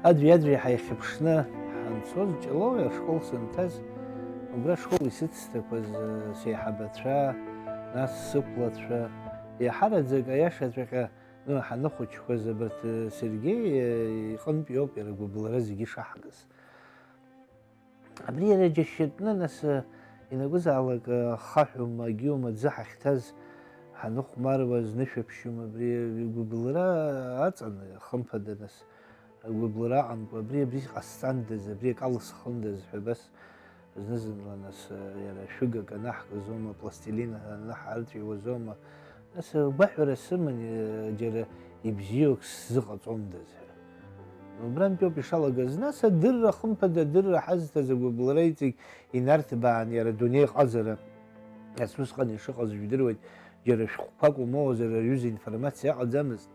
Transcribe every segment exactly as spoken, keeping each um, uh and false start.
Аӡәи-аӡәи ҳаихьыԥшны ҳанцоз, Ҷлоуи ашкол санҭаз, убра ашкол исыцҭақәаз, э, сеиҳабацәа, нас сықәлацәа, иаҳараӡак аиашаҵәҟьа, ну, ҳаныхәыҷқәаз абарҭ, э, Сергеи, э, иҟынтә иоуп иара агәыбылра зегьы шаҳгаз. Абри иара џьашьатәны, нас, э, ианакәызаалак, э, хаҳәума, агьиума аӡы ҳахьҭаз, ҳаныхәмаруаз, нышәаԥшьума, абри игәыбылра аҵан, хымԥада, нас, агәыбылра аҟамкәа, абри, абри ҟасҵандаз, абри акала схындаз ҳәа абас зны-зынла, нас, э, иара шәыгак анаҳкызома, пластилин анаҳарҵәиуазома, нас, агәаҳәара сыман, э, џьара ибзиоук сзыҟаҵондаз ҳәа. Убрантәи ауп ишалагаз. Нас адырра, хымԥада, адырра ҳазҭаз агәыбылра иҵегь инарҭбаан, иара адунеи ҟазара, нас усҟан ишыҟаз жәдыруеит, џьара шәҟәқәак умоуазар, аҩыза информациа ыҟаӡамызт.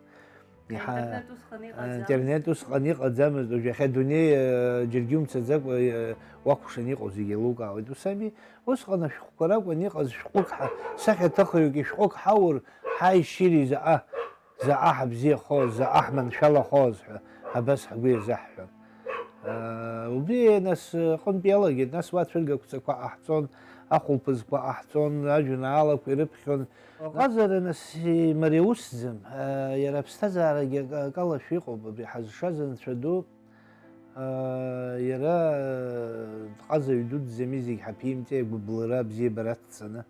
Иаҳа-, Аинтернет усҟан иҟаӡамызт. Аинтернет усҟан иҟаӡамызт, уажә иахьа адунеи, э, џьаргьы умцаӡакәа, э, уакәшан иҟоу зегьы еилукаауеит. Ус ами, усҟан ашәҟәқәа ракәын иҟаз, шәҟәык ҳа-, сахьаҭыхҩык ишәҟәык ҳаур, ҳаи, шьыри, заҟа, заҟа ҳабзиахоз, заҟа ҳманшәалахоз ҳәа, абас ҳгәы иазаҳҳәон. Э, убри, нас, аҟынтә иалагеит, нас уа цәыргақәҵақәа ҟаҳҵон, ахәылԥазқәа ҟаҳҵон, ажәеинраалақәа ирыԥхьон. Аҟазара, нас, имариусӡам, э, иара аԥсҭазаарагьы ак-, акалашәа иҟоуп, абри ҳазшаз Анцәа ду, э, иара, э, дҟазаҩ дуӡӡами, зегь ҳаԥимҵеи, агәыбылра, абзиабара дцаны.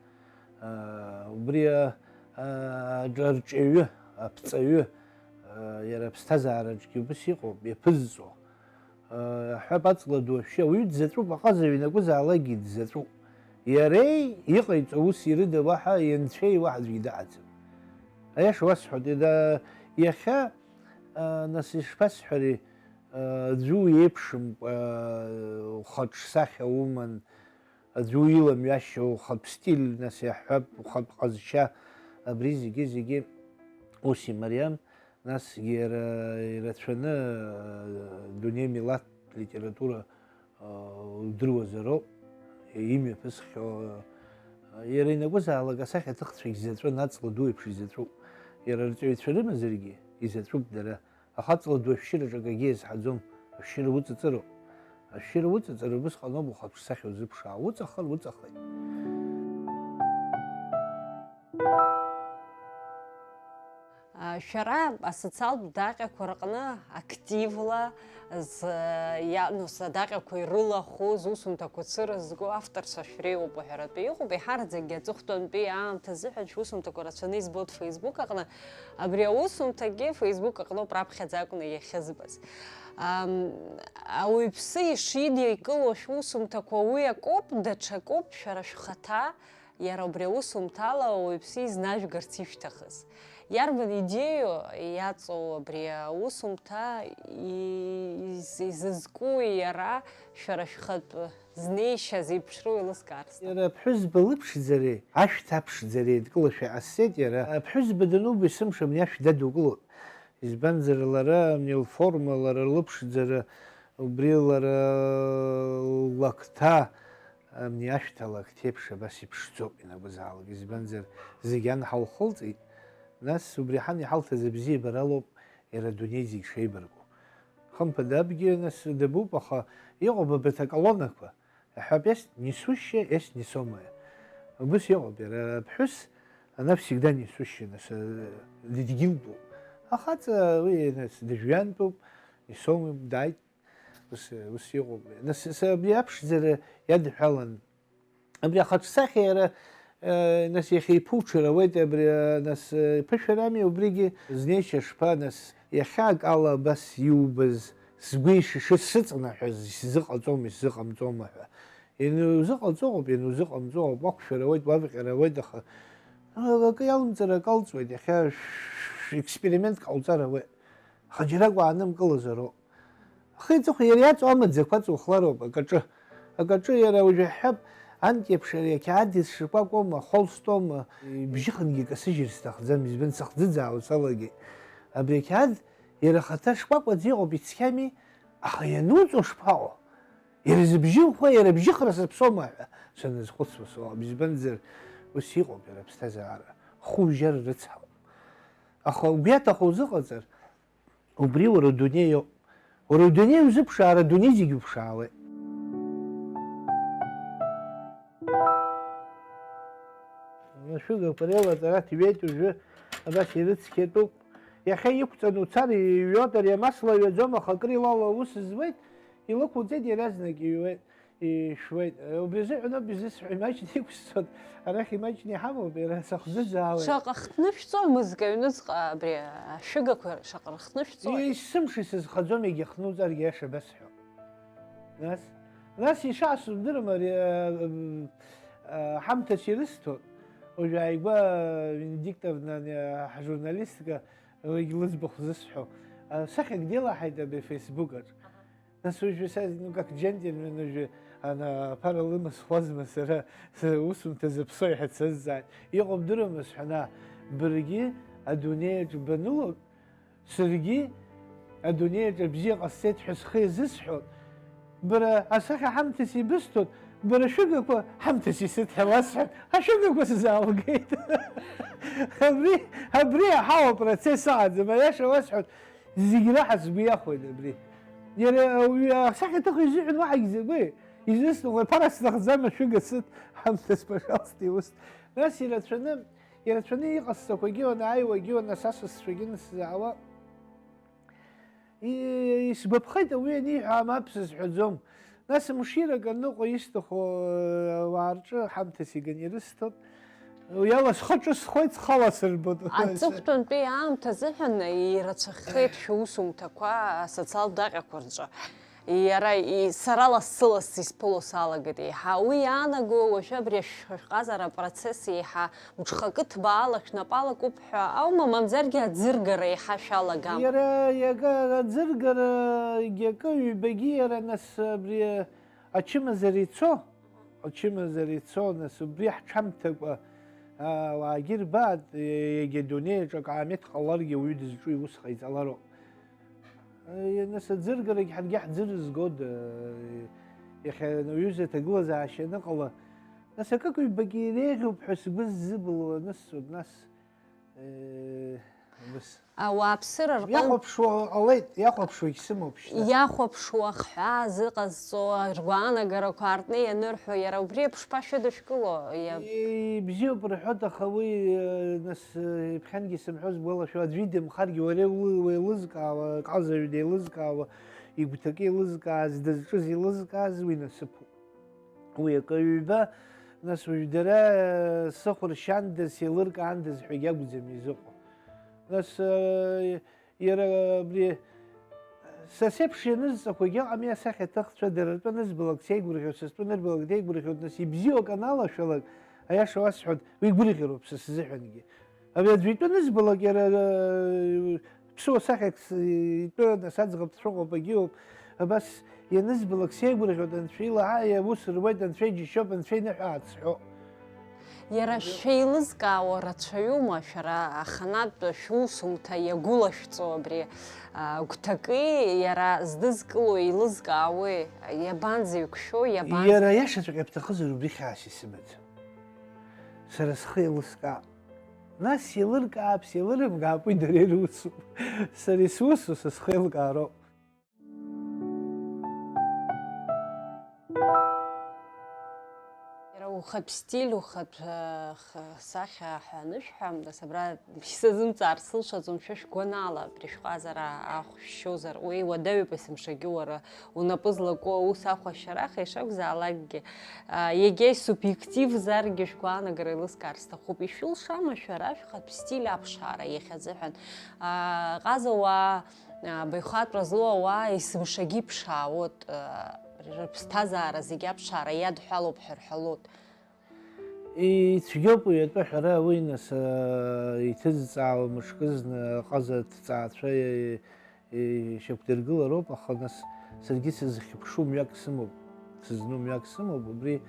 Э, убри, э, э, арҿиаҩы, аԥҵаҩы, э, иара аԥсҭазаараҿгьы убыс иҟоуп, иаԥызҵо. Аҳәап, аҵла ду ашәшьы, ауаҩы дзаҵәуп, аҟазаҩ ианакәызаалакгьы дзаҵәуп. Иареи иҟаиҵо аус ирыда уаҳа, ианцәеи уаҳа аӡәгьы даҟаӡам. Аиаша уасҳәоит, ида-, иахьа, а, нас ишԥасҳәари, а, аӡәы уеиԥшымкәа, а, ухаҿсахьа уман, аӡәы уиламҩашьо, ухатә стиль, нас иаҳҳәап, ухатә ҟазшьа, абри зегьы, зегьы ус имариам. Насгьы иара ирацәаны, э, дунеи милаҭ литература, э, удыруазароуп, имҩаԥысхьоу, э, иара ианакәызаалак асахьаҭыхцәагь заҵәын, аҵла ду еиԥш изаҵәуп. Иара арҵаҩцәа рымазаргьы изаҵәуп дара, аха аҵла ду ашәшьыраҿы акагьы иазҳаӡом, ашәшьыра уҵаҵыроуп. Ашәшьыра уҵаҵыр, убысҟаноуп ухатә сахьа узыԥшаауа, уҵахар уҵахеит. А, шәара асоциалтә даҟьақәа рҟны активла з-, иа-, ну, с-, адаҟьақәа ирылахәыз, усумҭақәа цырызго авторцәа шәреиуоуп уҳәаратәы иҟоуп, еиҳараӡакгьы аҵыхәтәантәи аамҭа азыҳәан шәусумҭақәа рацәаны избоит Facebook аҟны, абри аусумҭагьы Facebook аҟноуп раԥхьаӡа акәны иахьызбаз. Ам, ауаҩԥсы ишидикыло шәусумҭақәа уи акоуп, даҽакоуп шәара шәхаҭа, иара убри аусумҭала ауаҩԥсы изнажәгарц ишәҭахыз. Иарбан идеиоу иаҵоу абри аусумҭа, и-, из-, изызку иара шәара шәхатә знеишьа зеиԥшроу еилыскаар сҭахуп. Иара аԥҳәызба лыԥшӡареи ашәҭ аԥшӡареи еидкылашәа иҟасҵеит иара. Аԥҳәызба дануба есымша абни ашә дадукылоит. Избанзар, лара абни лформа, лара лыԥшӡара, убри лара ллакҭа, абни ашәҭ алакҭеиԥш абас иԥшӡоуп ианакәызаалак. Избанзар, зегь ан ҳалхылҵит, нас убри ҳан иҳалҭаз абзиабаралоуп иара адунеи зегь шеибарку. Хымԥада, абгьы нас дабуп, аха иҟоуп абарҭ аколоннақәа. Аҳәап, есть несущее, есть несомое. Убыс иҟоуп иара аԥҳәыс, она всегда несущая, нас, э, дыдгьылтәуп. Ахаҵа уи, нас, дыжәҩантәуп, несомоуп, дааит. Ус, ус иҟоуп. Нас, с-, абри аԥшӡара иадҳәалан. Абри ахаҿсахьа иара, э, нас, иахьа иԥуҽыр ауеит, абри, э, нас, э, иԥышәарами убригьы, знеишьа шԥа, нас, иахьа акала абас иубаз, сгәы ишышыз сыҵнаҳәаз, исзыҟаҵом, исзыҟамҵома ҳәа. Ианузыҟаҵоҟоуп, ианузыҟамҵоҟоуп, уақәшәар ауеит, уавҟьар ауеит, аха, э, акы иалымҵыр акалҵуеит, иахьа шә-, шә-, експериментк ҟауҵар ауеит. Аха џьарак уаанымкылозароуп. Ахи-аҵыхәа иара иаҵоу амаӡақәа аҵухлароуп акаҿы. Акаҿы иара уажә иаҳҳәап, анкьеиԥш ари ақьаад шкәакәоума, холстома, ибжьыхынгьы касыжьыр сҭахӡам, избан сыхӡыӡаауа салагеит. Абри ақьаад иара ахаҭа шкәакәаӡа иҟоуп, ицқьами, аха иануҵо шԥаҟоу? Иара зыбжьы ӷәӷәа, иара абжьыхра саԥсоума ҳәа саназхәыцуа сыҟоуп, избанзар, ус иҟоуп иара аԥсҭазаара, хәы ужьар рыцҳауп. Аха угәы иаҭаху узыҟаҵар, убри уара удунеи иоуп. Уара удунеи узыԥшаар, адунеи зегьы уԥшаауеит. Ашәыгақәа реилаҵара ҭиуеит уажәы, абас ирыцқьатәуп. Иахьа иқәҵаны уцар, иҩуеит, ари амасла ҩаӡом, аха акыр илало аус зуеит, илықәуҵеит, иаразнак иҩуеит, ишәуеит. Убри азыҳәан ауп изысҳәо, имаҷны иқәсҵоит, арахь имаҷны иҳамоуп, иара сахӡыӡаауеит. Шаҟа хҭны шәҵои мызкы аҩныҵҟа абри ашәыгақәа шаҟа рыхҭны шәҵои? Есымша исызхаӡом, егьахнуҵаргьы аиаша басҳәап. Нас, нас ишаасымдырым ари, а, а, ҳамҭас ирысҭоит. Уажә ааигәа, а, Венедиктовна, а, ҳжурналистка, уигь лыӡбахә зысҳәо. А, сахьак деилаҳаит абри Facebook аҿ. Нас уажәы са, ну, как джентльмен, уажәы ана аԥара лымаз хәазма сара, сара усумҭа зыԥсоу ҳәа дсазҵааит. Иҟоу бдыруама сҳәан, аа, баргьы адунеи аҿы баныло, саргьы адунеи аҿы абзиа ҟасҵеит ҳәа схы иазысҳәоит. Бара асахьа ҳамҭас ибысҭоит, бара шәыгақәа ҳамҭас исыҭ ҳәа уасҳәап, ашәыгақәа сзаалгеит. Абри, абри аҳауа процесс аӡам, аиаша уасҳәап, зегь раҳа сгәы иахәоит абри. Иара ауаҩы асахьаҭыхҩы изыҳәан уаҳагь закәи? Изысҭаху, ԥара сҭахӡам, ашәыга сыҭ, ҳамҭас, пожалуйста, иусҭ. Нас ирацәаны, ирацәаны иҟасҵақәагьы, уанааиуагьы, уанасасасцәагьы, нысзаауа, и-, исгәаԥхеит, ауаҩы аниҳәа, мап сызҳәаӡом. Нас мширак аныҟоу исҭаху, э, ауаа рҿы ҳамҭас иганы ирысҭоит. Уи ала схы ҿысхуеит, схала сырбоит. Аҵыхәтәантәи аамҭа азыҳәан ирацәахеит шәусумҭақәа асоциалтә даҟьақәа рҿы. Иара и-, сара лассы-лассы исԥыло салагеит еиҳа. Уи иаанаго уажәы абри ашәҟәазара апроцесс еиҳа мҽхакы ҭбаала шәнапы алакуп ҳәа аума, мамзаргьы аӡыргара еиҳа шәалагама? Иара иага аӡыргара егьакы ҩбагьы иара нас абри ачымазара ицо, ачымазара ицо, нас убри ҳҽамҭакәа, а, ауаагьы рбаат, егьа дунеи аҿы акаамеҭ ҟаларгьы ауаҩы дызҿу иус ҟаиҵалароуп. Нас аӡыргарагь ҳаргьы ҳӡырызгода, иахьа уҩыза аҭагылазаашьа аныҟала, нас акык-ҩбагьы иреиӷьуп ҳәа сгәы ззыбылуа анысҵоит, нас, э, убыс. Ауааԥсыра рҟын- Иахәаԥшуа ҟалеит, иахәаԥшуагь сымоуп шьҭа. Иахәаԥшуа ахҳәаа зыҟазҵо, ргәаанагарақәа аартны ианырҳәо, иара убри еиԥш ԥашәа дышәкыло, иа- Ибзиоуп рҳәоит, аха уи, э, нас, э, иԥхьангьы сымҳәоз бгәалашәо, аӡәы идымхаргьы, уара еилы-, уеилызкаауа, аҟазаҩ деилызкаауа, игәҭакы еилызкааз, дызҿыз еилызкааз, уи насыԥуп. Уи акы ҩба, нас уажә дара, э, сыхәаршьандаз, сеилыркаандаз ҳәагьы акәӡам изыҟоу. Нас, э, Иара абри са сеиԥш ианызҵақәагьы ыҟами, асахьаҭыхцәа дара ртәы анызбалак сеигәырӷьоит, са стәы анырбалак деигәырӷьоит, нас ибзиоу акы аналашәалак, аиаша уасҳәоит, уи гәырӷьароуп са сзыҳәангьы. Абри аӡәы итәы анызбалак иара, э, ԥсуа сахьак с-, итәы, нас аӡӷаб дшәыҟоуп, агьиоуп. Абас ианызбалак сеигәырӷьоит, анцәа ила, ааи, аус руеит, анцәа иџьашьоуп, анцәа иныҳәааит сҳәо. Иара шәеилызкаауа рацәаҩума, шәара аханатә шәусумҭа иагәылашәҵо абри, а, гәҭакы иара здызкыло еилызкаауеи? Иабанӡа иқәшәо, иабанӡа? Иара иашаҵәҟьа бҭахызар убри хьаас исымаӡам. Сара схы еилыскаап. Нас еилыркаап, сеилырымгаап, уи дара ирусуп. Сара исусу са схы еилкаароуп. Иара ухатә стиль, ухатә, э, х-, сахьа ҳәа анышәҳәа, нас абра шәсазымҵаар сылшаӡом, шәа шәгәанала абри шәҟазара ахә шәшьозар, уи уадаҩуп есымшагьы уара унапы злаку аус ахәашьараха ишакәзаалакгьы, а, иагьа исубиективзаргьы шәгәаанагара еилыскаар сҭахуп. Ишәылшама шәара шәхатә стиль аԥшаара иахьазыҳәан? А, ҟазауаа Абаҩхатәра злоу ауаа есымшагьы иԥшаауеит, рыԥсҭазаара зегьы аԥшаара иадҳәалоуп ҳәа рҳәалоит. Ицәгьоуп уи атәы аҳәара, уи нас, а, иҭызҵаауа мышкызны аҟаза аҭҵаацәа, е, е, ишьақәдыргылароуп, аха нас саргьы сызхьыԥшу мҩак сымоуп, сызну мҩак сымоуп, убри,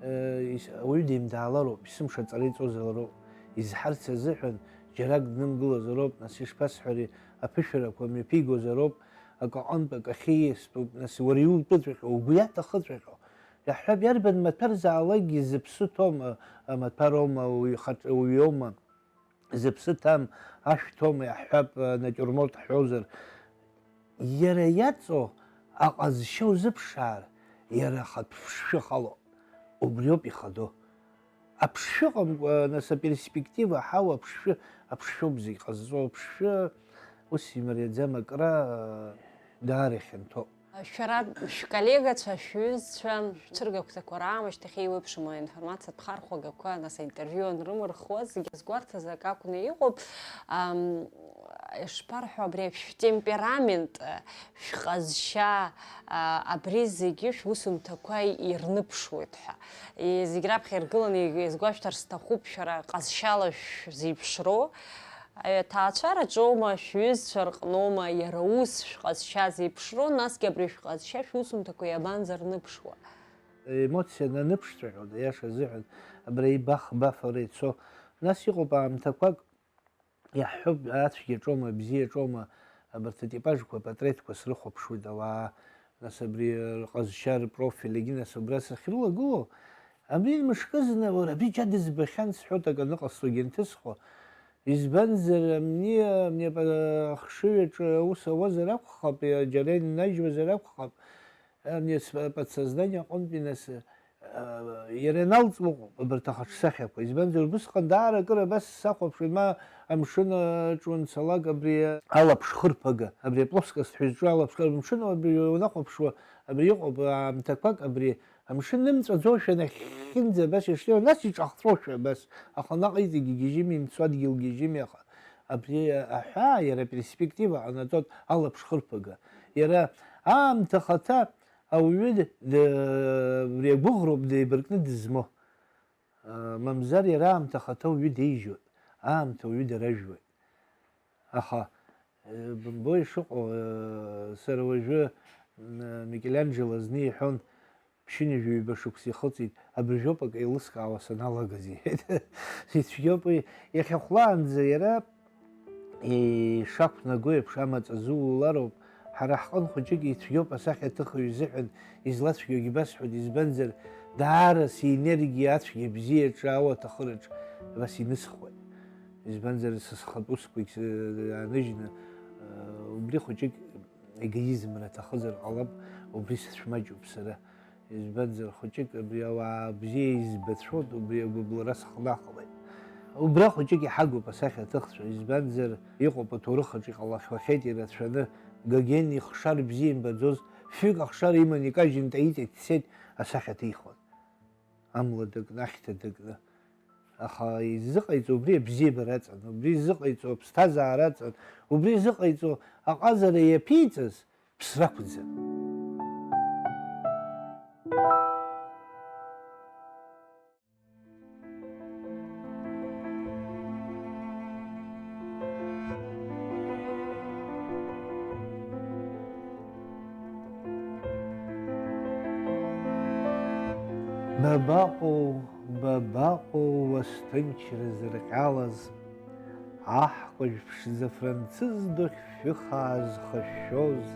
е, ис-, ауаҩы деимдаалароуп, есымша аҵара иҵозароуп, изҳарц азыҳәан џьарак днымгылозароуп, нас ишԥасҳәари, аԥышәарақәа мҩаԥигозароуп, акы аҟынтә акы ахьиасп, нас уара иутәыҵәҟьоу, угәы иаҭахыҵәҟьоу. Иаҳҳәап, иарбан маҭәарзаалакгьы зыԥсы ҭоума, амаҭәароума, уаҩхаҿ-, уаҩоума, зыԥсы ҭам ашә ҭоума, иаҳҳәап, анатиурморт ҳҳәозар, Иара иаҵоу аҟазшьа узыԥшаар, иара ахатә ԥшшәы халоуп, убриоуп ихадоу. Аԥшшәы ыҟамкәа, нас, аперспектива аҳауа аԥшшәы, аԥшшәоуп зегь ҟазҵо, аԥшшәы ус имариаӡам, акра даара ихьанҭоуп. Шәара шәколлегацәа, шәҩызцәа, шәцәыргақәҵақәа раамышьҭахь еиуеиԥшым аинформациатә хархәагақәа, нас, аинтервиу анрымырхуа, зегьы азгәарҭаз акы акәны иҟоуп. Ам, ишԥарҳәо, абри шәтемперамент, шәҟазшьа, а, абри зегьы шәусумҭақәа ирныԥшуеит ҳәа. И-, зегь раԥхьа иргыланы иазгәашәҭар сҭахуп, шәара ҟазшьала шәзеиԥшроу, аҭаацәараҿоума, шәҩызцәа рҟноума, иара ус шәҟазшьа зеиԥшроу, насгьы абри шәҟазшьа шәусумҭақәа иабанӡарныԥшуа? Емоциа наныԥшҵәҟьоит, аиаша азыҳәан, абри аибах-бафара ицо. Нас иҟоуп аамҭақәак, иаҳҳәоуп, ацәгьа ҿоума, абзиа ҿоума, абарҭ атипажқәа, апатреҭқәа срыхәаԥшуеит ауаа, нас абри рҟазшьа, рпрофиль, егьи нас убра сахьрылагылоу, абри мышкызны, уара, абри џьа дызбахьан сҳәоит, акы аныҟасҵогьы анҭысхуа. Избанзар, амни, амни апа-, ахшыҩ аҿы аус ауазар акәхап, џьара иннажьуазар акәхап, Ани ас-, подсознание аҟынтәи нас, а, иара ианалҵуа ыҟоуп абарҭ ахаҿсахьақәа. Избанзар, убысҟан даара акыр абас сахәаԥшуан, ма амшын аҿы уанцалак, абри алаԥш хырԥага, абри аплоскость ҳәа зҿу алаԥш хырԥага, амшын абри унахәаԥшуа, абри иҟоуп аамҭақәак, абри амшын нымҵәаӡошәа нахьхьынӡа абас иштеиуа, нас иҿахҵәошәа абас, аха наҟ иҵегь игьежьыми, имцо адгьыл гьежьыми, аха абри аҳәаа, иара аперспектива ҟанаҵоит алаԥш хырԥага. Иара аамҭа ахаҭа ауаҩы д-, абри агәыӷроуп деибаркны дызмоу. Мамзар иара аамҭа ахаҭа ауаҩы деижьуеит, аамҭа ауаҩы даражәуеит. Аха, э, бымбои ишыҟоу, э, сара уажәы, м, Микеланџело зны иҳәон, ԥшьынҩажәи ҩба шықәса ихыҵит, абыржәоуп акы еилыскаауа саналагаз, иҳәеит. Ицәгьоуп уи, иахьа хәлаанӡа иара ишақәнаго еиԥш амаҵ азуулароуп. Ҳара ҳҟын хәыҷык ицәгьоуп асахьаҭыхҩы изыҳәан, излацәгьоугьы басҳәоит, избанзар, даара синергиа ацәгьа бзиаҿы ауаҭахыраҿ абас инысхуеит. Избанзар, са схатә усқәагь ааныжьны, убри хәыҷык егоизмра аҭахызар ҟалап, убри сацәмаҷуп сара. Избанзар, хәыҷык абри ауаа бзиа избацәоуп, убри агәыбылра сыхнахуеит. Убра хәыҷык иҳагуп асахьаҭыхцәа, избанзар, иҟоуп аҭоурых аҿы иҟалахьоу ахьеит ирацәаны, Гоген ихшара бзиа имбаӡоз, фҩык ахшара иманы икажьын, таиҵеит, дцеит, асахьа ҭихуан. Амла дыкны, ахьҭа дыкны. Аха изыҟаиҵо убри абзиабара аҵан, убри изыҟаиҵо аԥсҭазаара аҵан, убри изыҟаиҵо аҟазара иаԥиҵаз ԥсра акәӡам. Бабаҟоу, бабаҟоу уасҭынчра зырҟьалаз, аҳкәажә ԥшӡа францыз духь шәыхаа зхышәшәоз,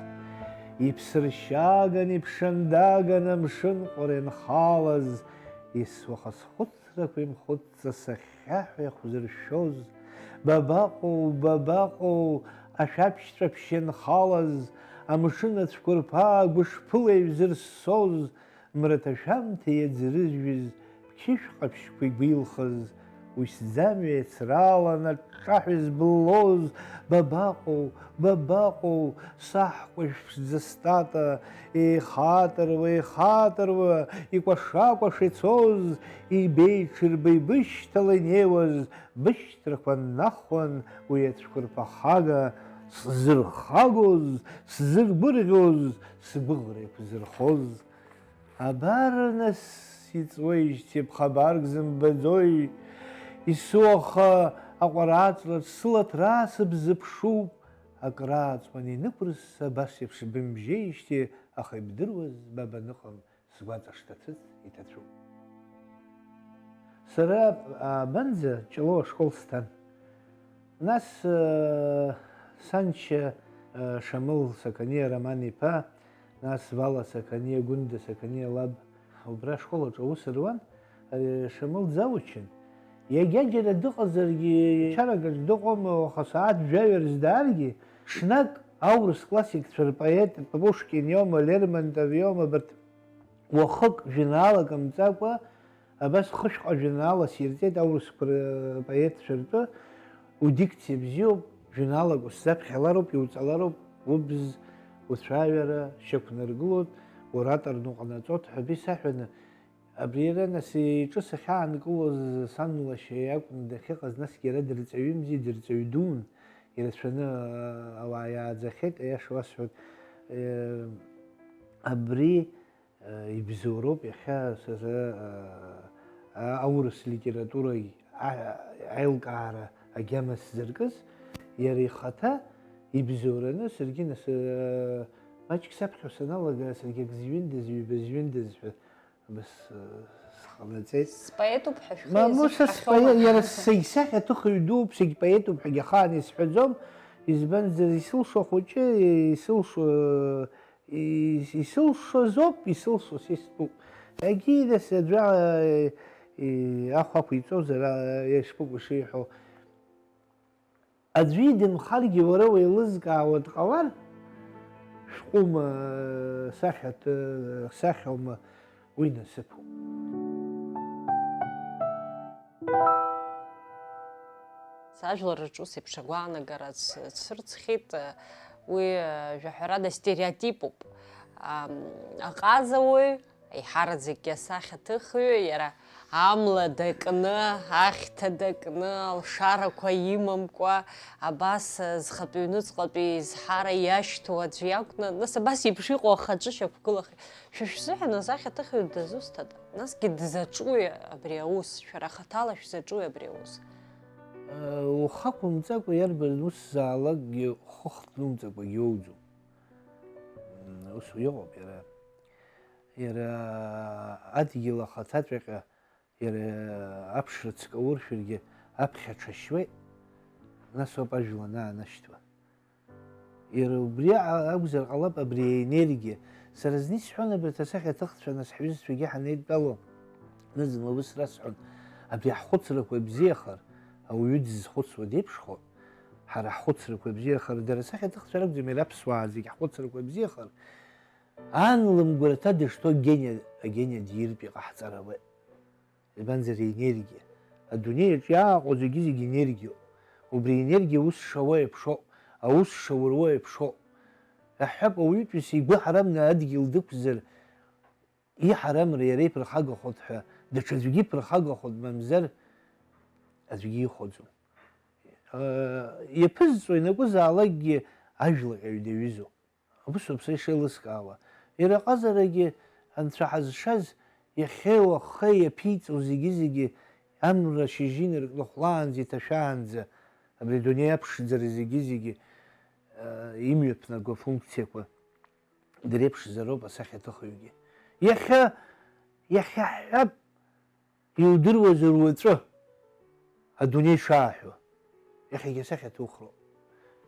иԥсыршьаган, иԥшандаган амшын ҟәара инхалаз, есуаха схәыцрақәа имхәыццакәа сахьхьаҳәа иахәзыршәшәоз, бабаҟоу, бабаҟоу, ашәаԥшьҵәаԥшь ианхалаз, амшын ацәқәырԥа гәышԥыла ишәзырссоз, мраҭашәамҭа иаӡрыжәыз, бқьышә ҟаԥшьқәа игәилхыз, уи сӡамҩа иацралан аҿҿаҳәа изблоз, бабаҟоу, бабаҟоу, саҳкәажә ԥшӡа стата, еихатыруа, еихатыруа, икәаша-кәаша ицоз, ибеиҽырба ибышьҭала инеиуаз, бышьҭрақәа нахуан уи ацәқәырԥа хага, сзырхагоз, сзыргәырӷьоз, сгәыӷра еиқәзырхоз. Абар, нас, иҵуеижьҭеи ԥхабарк зымбаӡои? Исуаха аҟәара аҵлаҿ сылаҭра сыбзыԥшуп, акрааҵуан инықәрысса абас еиԥш бымжьеижьҭеи, аха ибдыруаз ба баныҟам, сгәаҵа шҭацәыз иҭацәуп. Сара аабанӡа Ҷлоу ашкол сҭан. Нас, э, саншьа, э, Шамыл Сақаниа Роман-иԥа, нас Вала Сақаниа, Гәында Сақаниа лаб, убра ашкол аҿы аус руан, ари Шамыл дзавучын. Иагьа џьара дыҟазаргьы, чаракаҿ дыҟоума, уаха сааҭ жәаҩа рзы дааргьы, ҽнак Аурыс классикцәа рпоет Пушкин иоума, Лермонтов иоума, абарҭ уахык жәеинраалак мҵакәа, абас хышәҟа жәеинраала сирҵеит аурысқәа рпоетцәа ртәы. Удикциа бзиоуп, жәеинраалак усзаԥхьалароуп, иуҵалароуп, убз, уцәаҩара шьақәнаргылоит, уоратор ныҟәнаҵоит ҳәа исаҳәаны, абри иара, нас, иҿы сахьаанкылоз сан лашьа иакәын дахьыҟаз, насгьы иара дырҵаҩымзи, дырҵаҩ дуун, ирацәаны ауаа иааӡахьеит, аиаша уасҳәоит. Э, абри, э, ибзоуроуп иахьа сара, э, а-, аурыс литература а-, аилкаара агьама сзыркыз, иара ихаҭа ибзоураны саргьы нас, э, маҷк саԥхьо саналага, саргьы ак зҩындаз, ҩба зҩындаз ҳәа абас, э, сҟанаҵеит. Споетуп ҳәа шәхы Мамоу, са иазышәҳәахьоума? Споет, иара са исахьаҭыхҩы дууп, сегь поетуп ҳәагьы ахаан исҳәаӡом, избанзар, исылшо ахәыҷы, исылшо, э, ис-, исылшозоуп, исылшо са истәуп. Егьи, нас, аӡәы, э, э, ахә ақәиҵозар, а, ишԥыкәу шиҳәо. Аӡәы идымхаргьы уара уеилызкаауа дҟалар, шәҟәума, сахьаҭ-, сахьоума, уи насыԥуп. Сажәлар рҿы ус еиԥш агәаанагара ц-, цәырҵхьеит, уи, жәаҳәарада, стереотипуп. Ам, аҟазауаҩ, еиҳараӡакгьы асахьаҭыхҩы, иара амла дакны, ахьҭа дакны, алшарақәа имамкәа, абас, зхатә ҩныҵҟатәи изҳара иашьҭоу аӡә иакәны, нас, абас еиԥш иҟоу ахаҿы шьақәгылахеит. Шәа шәзыҳәан асахьаҭыхҩы дызусҭада? Насгьы дызаҿуи абри аус? Шәара хаҭала шәзаҿуи абри аус? Ухы ақәымҵакәа иарбан усзаалакгьы хы хҭнумҵакәагьы иоуӡом. Ус иҟоуп иара. Иара адгьыл ахаҭаҵәҟьа, иара аԥшра ҵк ауршәыргьы аԥхьа ҽашьуеит, нас ауп ажәла анаанашьҭуа. Иара убри акәзар ҟалап абри аенергиа. Сара зны исҳәон абарҭ асахьаҭыхцәа, нас ҳҩызцәагьы ҳанеидтәало, зны-зынла ус расҳәон, абри ҳхәыцрақәа бзиахар, ауаҩы дызхәыцуа деиԥшхо, ҳара ҳхәыцрақәа бзиахар, дара асахьаҭыхцәа ракәӡам, иара аԥсуаа зегь ҳхәыцрақәа бзиахар, ан лымгәарҭа дышҭоу Гениа, агениа дииртә иҟаҳҵар ауеит. Избанзар, иенергиа. Адунеи аҿы иааҟоу зегьы-зегь енергиоуп. Убри аенергиа аус шауа еиԥшоуп, аус шауруа еиԥшоуп. Иаҳҳәап, ауаҩытәыҩса игәы ҳарамны адгьыл дықәзар, иҳарамра иара иԥырхагахоит ҳәа, даҽаӡәгьы иԥырхагахоит, мамзар аӡәгьы ихәаӡом. Иаԥызҵо ианакәызаалакгьы ажәлаҟьаҩ даҩызоуп. Убыс ауп са ишеилыскаауа. Иара аҟазарагьы анцәа ҳазшаз, иахьеи уахеи иаԥиҵо зегьы-зегьы амра шьыжьы инаркны хәлаанӡа иҭашәаанӡа, абри адунеи аԥшӡара зегьы-зегьы, э, имҩаԥнаго афункциақәа дреиԥшзароуп асахьаҭыхҩгьы. Иахьа, иахьа ҳҳәап, Иудыруазар уаҵәы, адунеи шааҳәо, иахьагьы асахьаҭухроуп.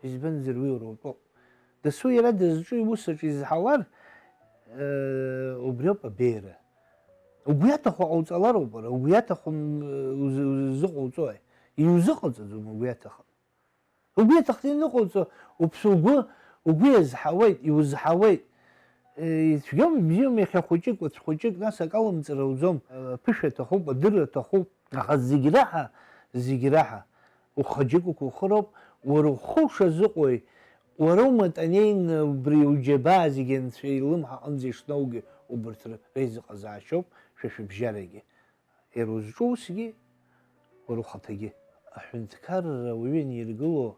Избанзар, уи уара утәоуп. Дасу иара дызҿу иус аҿы изҳауар, э, убриоуп абеиара. Угәы иаҭаху ҟауҵалароуп уара, угәы иаҭахым, э, уз-, узыҟауҵои? Иузыҟаҵаӡом угәы иаҭахым. Угәы иаҭахны ианыҟауҵо, уԥсы угәы, угәы иазҳауеит, иузҳауеит. Э, ицәгьоума, ибзиоума, иахьа хәыҷык, уаҵә хәыҷык, нас акалымҵара уӡом. Э, аԥышәа аҭахуп, адырра аҭахуп. Аха зегь раҳа, зегь раҳа, ухаҷык уқәухыроуп, уара ухы ушазыҟои, уара уматанеины убри уџьабаа зегь Анцәа илымҳа аҟынӡа ишнаугьы убарҭ реизыҟазаашьоуп шәа шәыбжьарагьы. Иара узҿу усгьы, уара ухаҭагьы. Аҳәынҭқарра ауаҩы аниргыло,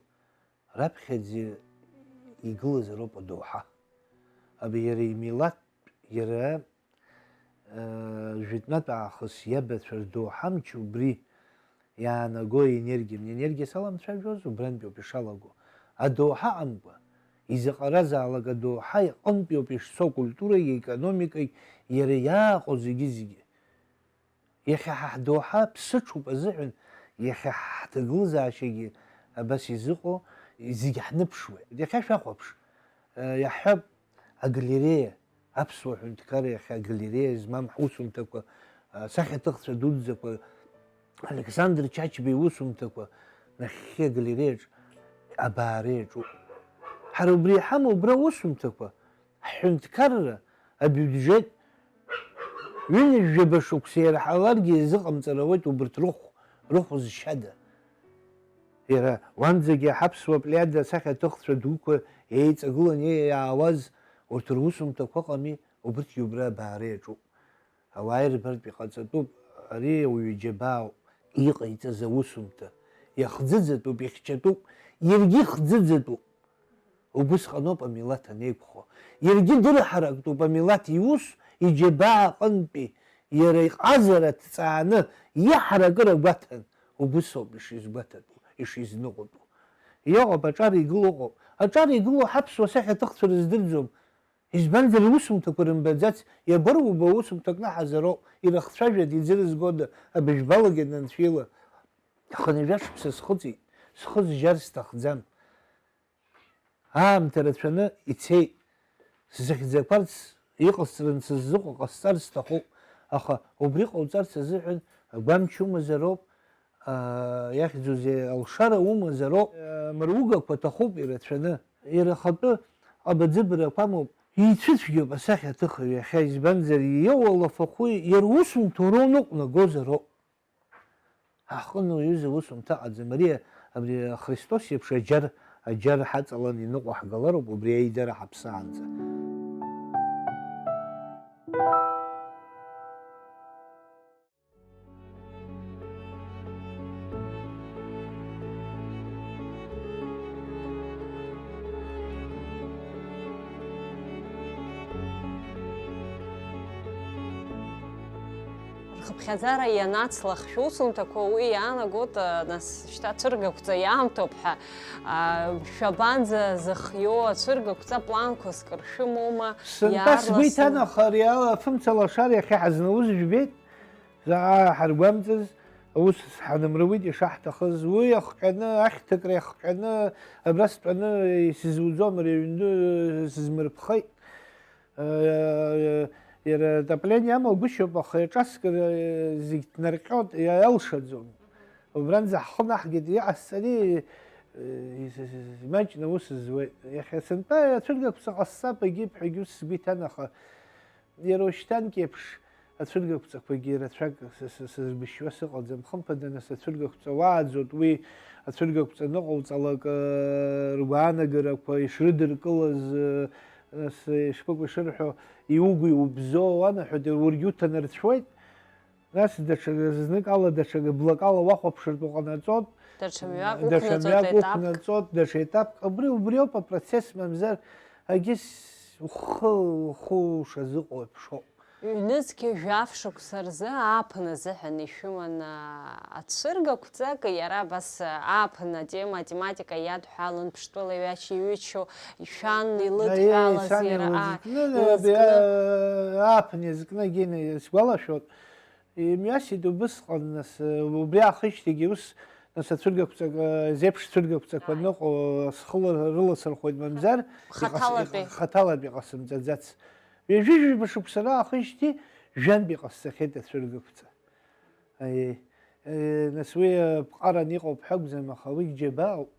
раԥхьаӡа игылазароуп адоуҳа. Абри иара имилаҭтә, иара, э, жәытәнатә аахыс иабацәа рдоуҳа мчы убри иаанаго аенергиа, аенергиа саламцәажәоз убрантәи ауп ишалаго. Адоуҳа аҟамкәа, изаҟаразаалак адоуҳа иҟынтәи ауп ишцо акультуреи аекономикеи иара иааҟоу зегьы-зегьы. Иахьа ҳа ҳдоуҳа ԥсыҽуп азыҳәан, иахьа ҳҭагылазаашьагьы абас изыҟоу, зегь ҳныԥшуеит. Иахьа шәахәаԥш, э, иаҳҳәап, агалереиа, аԥсуа ҳәынҭқарра иахьа агалереиа змам ҳусумҭақәа, асахьаҭыхцәа дуӡӡақәа, Александр Чачба иусумҭақәа, нахьхьи агалереиаҿ абаареи аҿуп. Ҳара убри иҳамоу убра аусумҭақәа, ҳҳәынҭқарра, абиуџьет, ҩынҩажәаба шықәса иарҳаларгьы иазыҟамҵар ауеит убарҭ рыхә, рыхә зшьада. Иара уанӡагьы ҳаԥсуа плеиада асахьаҭыхцәа дуқәа еиҵагыланы иаауаз урҭ русумҭақәа ыҟами, убырҭгьы убра абаара иаҿуп. Ауаа ирбартә иҟаҵатәуп, ари ауаҩы џьабаауп, иҟаиҵаз аусумҭа. Иахӡыӡатәуп, ихьчатәуп, иаргьы хӡыӡатәуп. Убысҟаноуп амилаҭ анеиқәхо. Иаргьы дырҳарактәуп амилаҭ иус, иџьабаа аҟынтәи, иара иҟазара ҭҵааны, иаҳаракыра гәаҭан, убысоуп ишизгәаҭатәу, ишизныҟәатәу. Иҟоуп, аҿар игылоу ыҟоуп. Аҿар игылоу ҳаԥсуа сахьаҭыхцәа рыздырӡом. Избанзар, русумҭақәа рымбаӡац, иабароу убаусумҭа кнаҳазароуп, ирыхцәажәада, иӡырызгода, абыжәбалагьы ананцәила. Хынҩажәа шықәса схыҵит, схы зжьар сҭахӡам. Аамҭа рацәаны ицеит. Сзыхьӡақәарц, иҟасҵаран сыззыҟоу ҟасҵар сҭахуп, аха убри ҟауҵарц азыҳәан агәамч умазароуп, аа, иахьӡузеи, алшара умазароуп, аа, мыругақәа аҭахуп ирацәаны. Иара ахатәы ҟабаӡыбрақәа амоуп, ицәыцәгьоуп асахьаҭыхҩы иахьа, избанзар, иоуа лафахәы иара усумҭоу роуныҟәнагозароуп. Ҳаҟны уаҩыза усумҭа ыҟаӡам. Ари, абри Христос иеиԥш аџьар, аџьар ҳаҵалан иныҟәаҳгалароуп убри аидара ҳаԥсаанӡа. Рхыԥхьаӡара ианацлах шәусумҭақәа уи иаанагоит, нас шьҭа ацәыргақәҵа иаамҭоуп ҳәа. Шәабанӡа зыхиоу ацәыргақәҵа планқәа зкыр шәымоума? Сынтәа сгәы иҭан, аха ари ала афымца лашара иахьа ҳазнаус жәбеит. Заа ҳаргәамҵыз, аус ҳанымруит ишаҳҭахыз. Уи иахҟьаны, ахьҭакра иахҟьаны, абра стәаны исызуӡом, ари аҩны сызмырԥхеит. Иара атопление амагәышьоуп, аха иаҿаскыр зегь ҭнарҟьоит, иалшаӡом. Убранӡа ҳхы наҳгеит, иҟасҵари, имаҷны аус зуеит. Иахьа сынтәа ацәыргақәҵа ҟасҵап, егьип ҳәагьы ус сгәы иҭан, аха Иара ушьҭанк еиԥш ацәыргақәҵақәагьы рацәак сызбышьуа сыҟаӡам. Хымԥада, нас, ацәыргақәҵа уааӡоит, уи ацәыргақәҵа ныҟауҵалак, ргәаанагарақәа ишрыдыркылаз, нас, ишԥыкәу ишырҳәо, иугәу иубзоу уанаҳәоит, уаргьы уҭанарцәуеит. Нас даҽа зныкала, даҽа блакала уахәаԥшыртә уҟанаҵоит. Даҽа мҩак, даҽа уқәнаҵоит, мҩак етапк. Уқәнаҵоит, даҽа етапк. Убри, убриоуп апроцесс, мамзар, агьыс ухы, ухы ушазыҟоу еиԥшоуп. Ҩнызқьи жәаф шықәса рзы ааԥын азыҳәан ишәыман, а, ацәыргақәҵак, иара абас, а, ааԥын атема, атематика иадҳәалан, ԥштәыла иҩашьа иҩычоу, ишәан, илыдҳәалаз, сан иара, а, илыдкны, илыдкны. Ааԥын иазкны, Гена, исгәалашәоит, имҩасит убысҟан, нас, убри аахижьҭеигьы ус, нас, ацәыргақәҵак, зеиԥш цәыргақәҵақәа ныҟәо, схы ла-, рыласырхәоит, мамзар, иҟас-, хаҭалатәи. Иҟ-, хаҭалатәи ҟасымҵаӡац. Ҩажәи жәаба шықәса раахижьҭеи, жәантә иҟасҵахьеит ацәыргақәҵа. Аиеи, э, нас уи, э, ԥҟаран иҟоуп ҳәа акәӡам, аха уигь џьабаауп.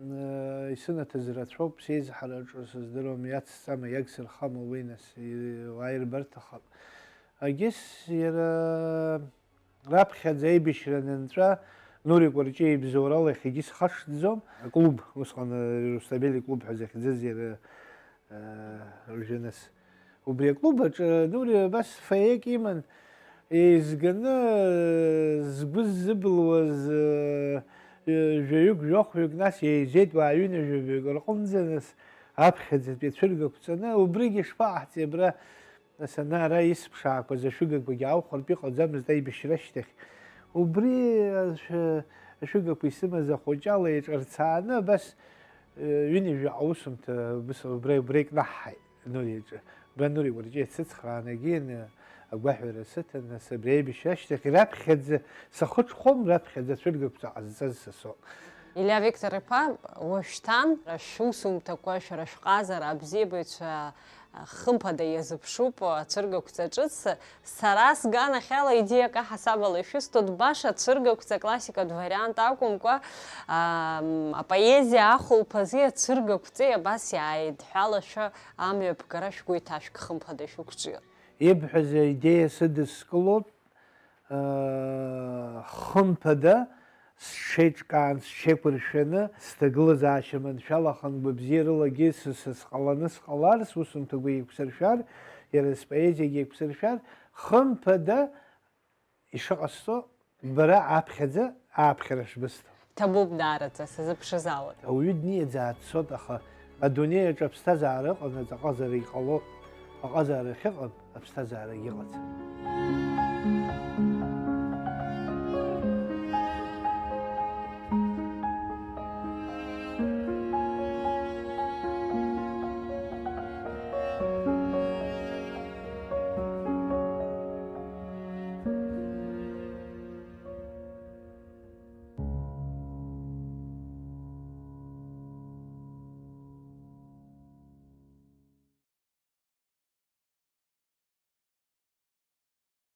Э, исынаҭаз рацәоуп, сеизҳараҿы сыздыруам, иацҵама, иагсырхама уи, нас, и-, уааир барҭахап. Агьыс иара раԥхьаӡа аибашьра анынҵәа, Нури Кәарҷиа ибзоурала иахьагьы схашҭӡом. Аклуб, усҟан, э, Русҭабели иклуб ҳәа захьӡыз иара, э, уажәы нас. Убри аклуб аҿы Нури абас фоиек иман, еизганы, э, згәы ззыбылуаз, э, э, жәаҩык, жәохәҩык, нас еизеит уаа ҩынҩажәаҩык рҟынӡа, нас аԥхьаӡатәи ацәыргақәҵаны, убригьы шԥаҟаҳҵеи абра? Нас ана ара исԥшаақәаз ашәыгақәагьы аухартә иҟаӡамызт аибашьра ашьҭахь. Убри ашәы-, ашәыгақәа исымаз ахәыҷала еиҿарцааны абас, э, ҩынҩажәаҟа усумҭа абас убра, убра икнаҳҳаит Нури иҿы. Убра Нури Кәарҷиа сыцхраанагьы, аны агәаҳәара сыҭан, нас абри аибашьра ашьҭахь раԥхьаӡа сахыҽхәом, раԥхьаӡа ацәыргақәҵа ҟазҵаз са соуп. Илиа Виктор-иԥа, уажәшьҭан шәусумҭақәа, шәара шәҟазара абзиабаҩцәа Хымԥада иазыԥшуп ацәыргақәҵа ҿыц. Сара сганахьала идеиак аҳасабала ишәысҭоит, баша ацәыргақәҵа классикатә вариант акәымкәа, ам, апоезиа ахәылԥази ацәыргақәҵеи абас иааидҳәалашәа амҩаԥгара шәгәы иҭашәк, хымԥада, шәықәҿиар. Ибҳәаз аидеиа сыдыскылоит, хымԥада, сҽеиҿкаан, сҽеиқәыршәаны, сҭагылазаашьа маншәалахан, гәабзиарылагьы сысас ҟаланы сҟалар, сусумҭақәа еиқәсыршәар, иара споезиагьы еиқәсыршәар, хымԥада, ишыҟасҵо, бара аԥхьаӡа ааԥхьара шбысҭо. Ҭабуп даараӡа, сазыԥшызаауеит. Ауаҩы дниаӡаа дцоит, аха адунеи аҿы аԥсҭазаара ыҟанаҵ аҟазара иҟало, аҟазара ахьыҟам, аԥсҭазаарагьы ыҟаӡам.